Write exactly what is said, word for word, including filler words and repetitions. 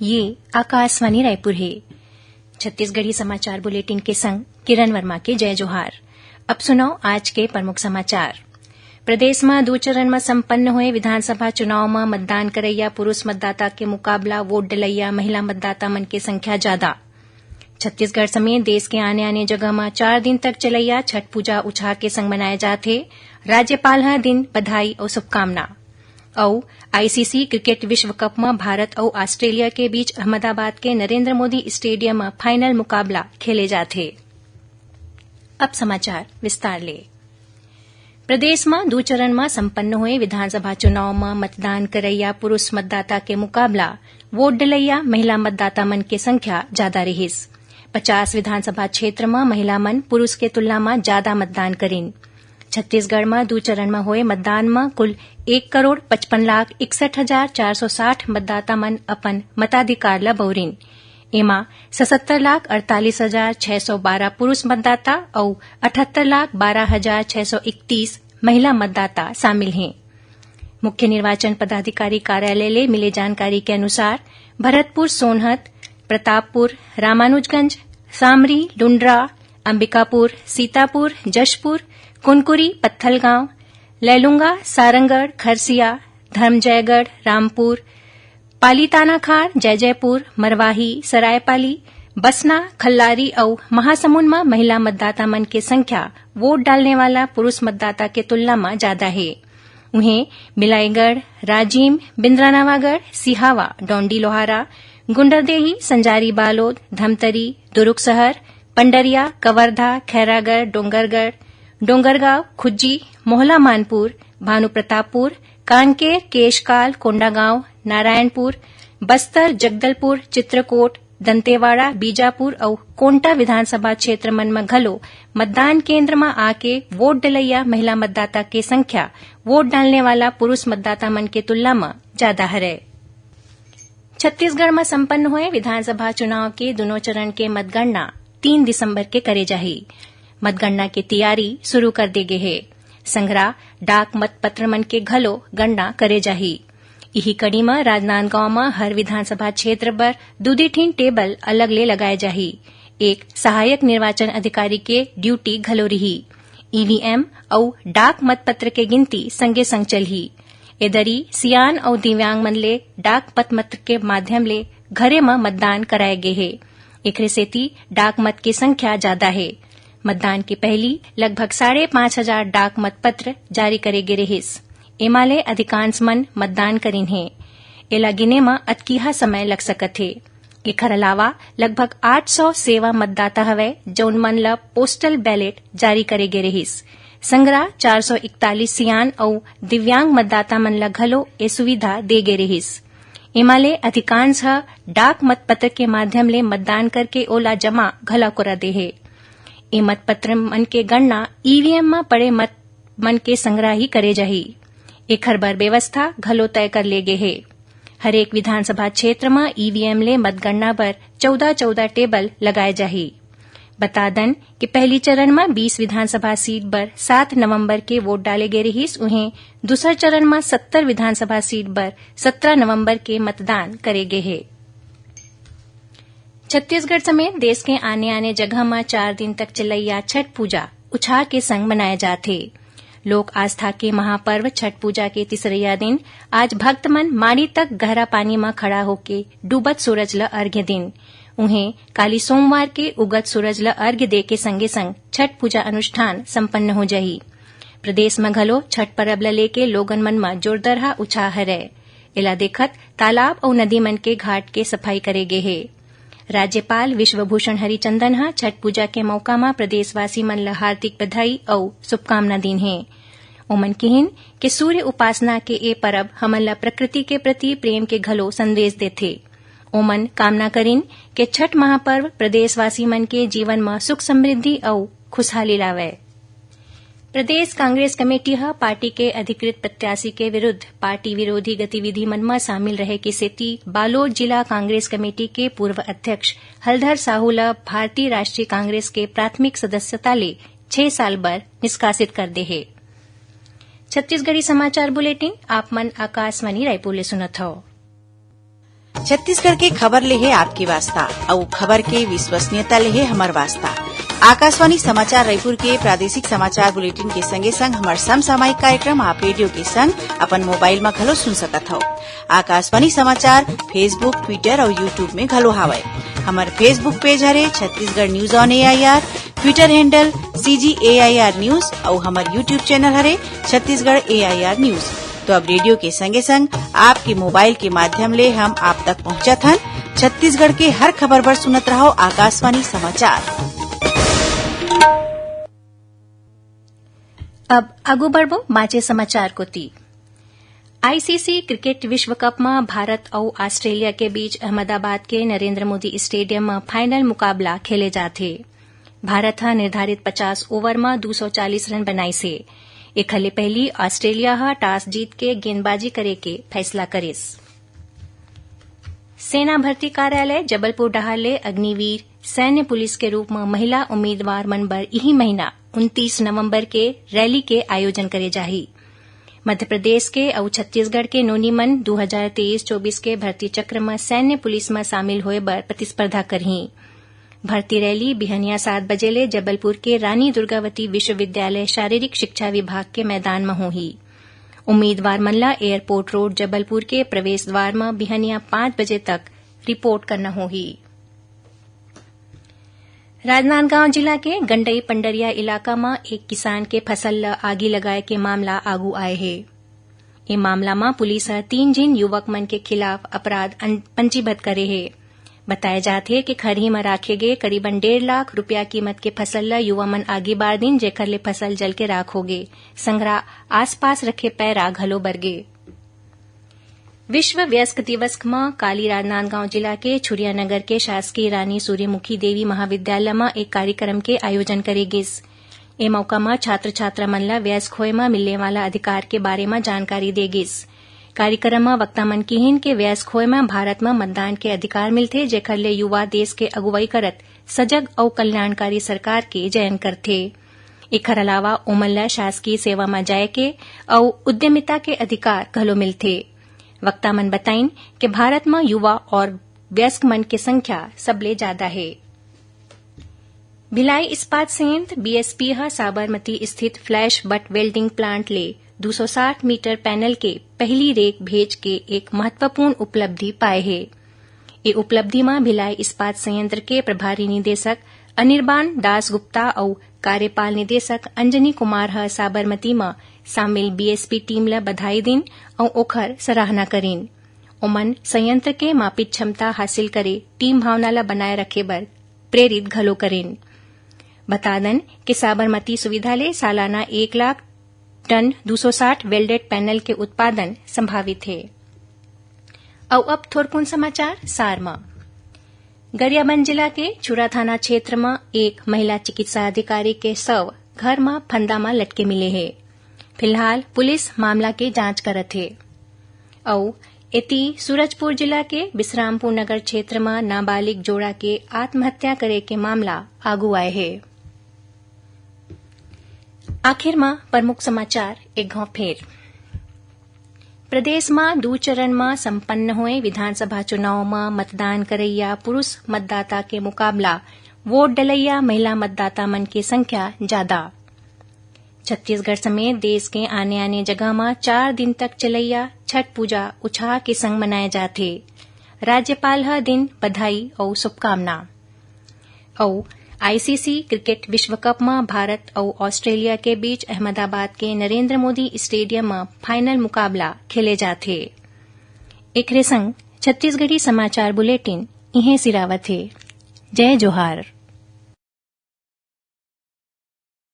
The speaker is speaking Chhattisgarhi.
ये आकाशवाणी रायपुर हे। छत्तीसगढ़ी समाचार बुलेटिन के संग किरण वर्मा के जय जोहार। अब सुनव आज के प्रमुख समाचार। प्रदेश म दू चरण म संपन्न होए विधानसभा चुनाव म मतदान करइया पुरुष मतदाता के मुकाबला वोट डलइया महिला मतदाता मन के संख्या जादा। छत्तीसगढ़ समेत देश के आने-आने जगह म चार दिन तक चलइया छठ पूजा उछाह के संग मनाए जात हे। राज्यपाल ह दिन बधाई अउ शुभकामना। अउ आईसीसी क्रिकेट विश्व कप म भारत अउ ऑस्ट्रेलिया के बीच अहमदाबाद के नरेंद्र मोदी स्टेडियम म फाइनल मुकाबला खेले जात हे। अब समाचार विस्तार ले। प्रदेश म दू चरण म संपन्न होए विधानसभा चुनाव म मतदान करइया पुरुष मतदाता के मुकाबला वोट डलइया महिला मतदाता मन के संख्या जादा रिहिस। पचास विधानसभा क्षेत्र म महिला मन पुरुष के तुलना म जादा मतदान करिन। छत्तीसगढ़ म दू चरण म होए मतदान म कुल एक करोड़ पचपन लाख इकसठ हजार चार सौ साठ मतदाता मन अपन मताधिकार ल बउरिन। एमा सतहत्तर लाख अड़तालीस हजार छह सौ बारह पुरुष मतदाता अउ अठहत्तर लाख बारह हजार छह सौ इकतीस महिला मतदाता शामिल हें। मुख्य निर्वाचन पदाधिकारी कार्यालय ले मिले जानकारी के अनुसार, भरतपुर सोनहत, प्रतापपुर, रामानुजगंज, सामरी, लुंड्रा, अंबिकापुर, सीतापुर, जशपुर, कुनकुरी, पत्थलगांव, लैलूंगा, सारंगढ़, खरसिया, धर्मजयगढ़, रामपुर, पालीतानाखार, जैजैपुर, मरवाही, सरायपाली, बसना, खल्लारी अउ महासमुंद म महिला मतदाता मन के संख्या वोट डालने वाला पुरुष मतदाता के तुलना म जादा हे। उहें, बिलाईगढ़, राजिम, बिंद्रानवागढ़, सिहावा, डौंडी लोहारा, गुंडरदेही, संजारी बालोद, धमतरी, दुरूग सहर, पंडरिया, कवर्धा, खैरागढ़, डोंगरगढ़, डोंगरगांव, खुज्जी, मोहला मानपुर, भानुप्रतापपुर, कांकेर, केशकाल, कोंडागांव, नारायणपुर, बस्तर, जगदलपुर, चित्रकोट, दंतेवाड़ा, बीजापुर अउ कोंटा विधानसभा क्षेत्र मन म घलो मतदान केंद्र म आके वोट डलइया महिला मतदाता के संख्या वोट डालने वाला पुरुष मतदाता मन के तुलना म जादा हरय। छत्तीसगढ़ म संपन्न होए विधानसभा चुनाव के दूनों चरण के मतगणना तीन दिसंबर के करे जाही। मतगणना के तैयारी शुरू कर दे गे हे। संघरा डाक मतपत्र मन के घलो गणना करे जाही। इही कड़ी म राजनांदगांव म हर विधानसभा क्षेत्र बर दू-दू ठिन टेबल अलग ले लगाए जाही। एक सहायक निर्वाचन अधिकारी के ड्यूटी घलो रिही। ईवीएम अउ डाक मतपत्र के गिनती संगे संग चलही। ए दरी सियान अउ दिव्यांग मन ले डाक मतपत्र के माध्यम ले घरे म मतदान कराए गे हे। एखरे सेती डाक मत के संख्या जादा हे। मतदान के पहिली लगभग साढ़े पांच हजार डाक मतपत्र जारी करे गे रिहिस। एमा ले अधिकांश मन मतदान करिन हे। एला गिने म अतकिहा समय लग सकत हे। एखर अलावा लगभग आठ सौ सेवा मतदाता हवय, जउन मन ल पोस्टल बैलेट जारी करे गे रिहिस। संघरा चार सौ इकतालीस सियान अउ दिव्यांग मतदाता मन ल घलो ए सुविधा दे गे रिहिस। एमा ले अधिकांश ह डाक मतपत्र के माध्यम ले मतदान करके ओला जमा घला करा दे हे। ए मतपत्र मन के गणना ईवीएम म पड़े मत मन के संग्रह ही करे जाही। एखर बर व्यवस्था घलो तय कर ले गे हे। हरेक विधानसभा क्षेत्र म ईवीएम ले मतगणना बर चौदह चौदह टेबल लगाए जाही। बता दन कि पहली चरण म बीस विधानसभा सीट बर सात नवंबर के वोट डाले गे रिहिस, उहें दूसर चरण म सत्तर विधानसभा सीट बर सत्रह नवंबर के मतदान करे गे हे। छत्तीसगढ़ समेत देश के आने-आने जगह म चार दिन तक चलइया छठ पूजा उछाह के संग मनाए जात हे। लोक आस्था के महापर्व छठ पूजा के तीसरइया दिन आज भक्त मन माड़ी तक गहरा पानी म खड़ा होके डूबत सूरज ल अर्घ्य दिन। उहें, काली सोमवार के उगत सूरज ल अर्घ्य दे के संगे-संग छठ पूजा अनुष्ठान संपन्न हो जाही। प्रदेश म घलो छठ परब ल लेके लोगन मन म जोरदरहा उछाह हरय। एला देखत तालाब अउ नदी मन के घाट के सफाई करे गे हे। राज्यपाल विश्वभूषण हरिचंदन ह छठ पूजा के मौका म प्रदेशवासी मन ल हार्दिक बधाई अउ शुभकामना दीन हे। ओमन किहिन कि सूर्य उपासना के ए परब हमन ल प्रकृति के प्रति प्रेम के घलो संदेश देथे। ओमन कामना करिन कि छठ महापर्व प्रदेशवासी मन के जीवन म सुख समृद्धि अउ खुशहाली लावय। प्रदेश कांग्रेस कमेटी ह पार्टी के अधिकृत प्रत्याशी के विरुद्ध पार्टी विरोधी गतिविधि मन म शामिल रहे के सेती बालोद जिला कांग्रेस कमेटी के पूर्व अध्यक्ष हलधर साहू ल भारतीय राष्ट्रीय कांग्रेस के प्राथमिक सदस्यता ले छह साल बर निष्कासित कर दे हे। छत्तीसगढ़ी समाचार बुलेटिन आप मन आकाशवाणी रायपुर ले सुनत हव। छत्तीसगढ़ के खबर ले हे आपके वास्ता, अउ खबर के विश्वसनीयता ले हे हमर वास्ता। आकाशवाणी समाचार रायपुर के प्रादेशिक समाचार बुलेटिन के संगे संग हमर समसामयिक कार्यक्रम आप रेडियो के संग अपन मोबाइल म घलो सुन सकत हव। आकाशवाणी समाचार Facebook, Twitter अउ YouTube में घलो हावय। हमर Facebook पेज हरे Chhattisgarh news on AIR, Twitter handle CG AIR news अउ हमर YouTube चैनल हरे छत्तीसगढ़ एआईआर न्यूज। तो अब रेडियो के संगे संग आपके मोबाइल के माध्यम ले हम आप तक पहुंचत हन। छत्तीसगढ़ के हर खबर बर सुनत रहव आकाशवाणी समाचार। अब आगू बढ़बो बाचे समाचार कोती। आईसीसी क्रिकेट विश्व कप म भारत अउ ऑस्ट्रेलिया के बीच अहमदाबाद के नरेंद्र मोदी स्टेडियम म फाइनल मुकाबला खेले जाथे। भारत ह निर्धारित पचास ओवर म दू सौ चालीस रन बनाइस हे। एखर ले पहिली ऑस्ट्रेलिया ह टॉस जीत के गेंदबाजी करे के फैसला करिस। सेना भर्ती कार्यालय जबलपुर डहार ले अग्निवीर सैन्य पुलिस के रूप म महिला उम्मीदवार मन बर इही महीना उनतीस नवंबर के रैली के आयोजन करे जाही। मध्य प्रदेश के अउ छत्तीसगढ़ के नोनी मन दू हजार तेईस चौबीस के भर्ती चक्र म सैन्य पुलिस म शामिल होए बर प्रतिस्पर्धा करही। भर्ती रैली बिहनिया सात बजे ले जबलपुर के रानी दुर्गावती विश्वविद्यालय शारीरिक शिक्षा विभाग के मैदान म होही। उम्मीदवार मन ल एयरपोर्ट रोड जबलपुर के प्रवेश द्वार म बिहनिया पाँच बजे तक रिपोर्ट करना होही। राजनांदगांव जिला के गंडई पंडरिया इलाका म एक किसान के फसल ल आगी लगाए के मामला आगू आए हे। ए मामला म पुलिस ह तीन झिन युवक मन के खिलाफ अपराध अन-, पंजीबद्ध करे हे। बताए जात हे कि खरही म राखे गे करीबन डेढ़ लाख रुपया कीमत के फसल ल युवा मन आगी बार दिन, जेखर ले फसल जल के राख होगे। संघरा आसपास रखे पैरा घलो बरगे। विश्व वयस्क दिवस म काली राजनांदगांव जिला के छुरिया नगर के शासकीय रानी सूर्यमुखी देवी महाविद्यालय म एक कार्यक्रम के आयोजन करे गिस। ए मौका म छात्र छात्रा मन ल वयस्क होए म मिलने वाला अधिकार के बारे म जानकारी दे गिस। कार्यक्रम म वक्ता मन किहिन के वयस्क होए म भारत म मतदान के अधिकार मिलथे, जेखर ले युवा देश के अगुवाई करत सजग अउ कल्याणकारी सरकार के चयन करथे। एखर अलावा ओमन ल शासकीय सेवा म जाए के अउ उद्यमिता के अधिकार घलो मिलथे। वक्ता मन बताइन के भारत म युवा और वयस्क मन के संख्या सबले जादा हे। भिलाई इस्पात संयंत्र बीएसपी ह साबरमती स्थित फ्लैश बट वेल्डिंग प्लांट ले दू सौ साठ मीटर पैनल के पहली रेक भेज के एक महत्वपूर्ण उपलब्धि पाए हे। ए उपलब्धि म भिलाई इस्पात संयंत्र के प्रभारी निदेशक अनिर्बान दास गुप्ता अउ कार्यपाल निदेशक अंजनी कुमार ह साबरमती म शामिल बीएसपी टीम ल बधाई दिन अउ ओखर सराहना करिन। ओमन संयंत्र के मापित क्षमता हासिल करे टीम भावना ल बनाए रखे बर प्रेरित घलो करिन। बता दन कि साबरमती सुविधा ले सालाना एक लाख टन दू सौ साठ वेल्डेड पैनल के उत्पादन संभावित हे। अउ अब थोरकुन समाचार सार म। गरियाबंद जिला के छुरा थाना क्षेत्र म एक महिला चिकित्सा अधिकारी के शव घर म फंदा म लटके मिले हे। फिलहाल पुलिस मामला के जांच करत हे। अउ एती सूरजपुर जिला के विश्रामपुर नगर क्षेत्र म नाबालिग जोड़ा के आत्महत्या करे के मामला आगू आए हे। आखिर म प्रमुख समाचार एक घाव फेर। प्रदेश म दू चरण म संपन्न होए विधानसभा चुनाव म मतदान करइया पुरुष मतदाता के मुकाबला वोट डलइया महिला मतदाता मन के संख्या जादा। छत्तीसगढ़ समेत देश के आने-आने जगह म चार दिन तक चलइया छठ पूजा उछाह के संग मनाए जाथे। राज्यपाल ह दिन बधाई अउ शुभकामना। अउ आईसीसी क्रिकेट विश्व कप म भारत अउ ऑस्ट्रेलिया के बीच अहमदाबाद के नरेंद्र मोदी स्टेडियम म फाइनल मुकाबला खेले जाथे। एकरे संग छत्तीसगढ़ी समाचार बुलेटिन इहें सिरावत हे। जय जोहार।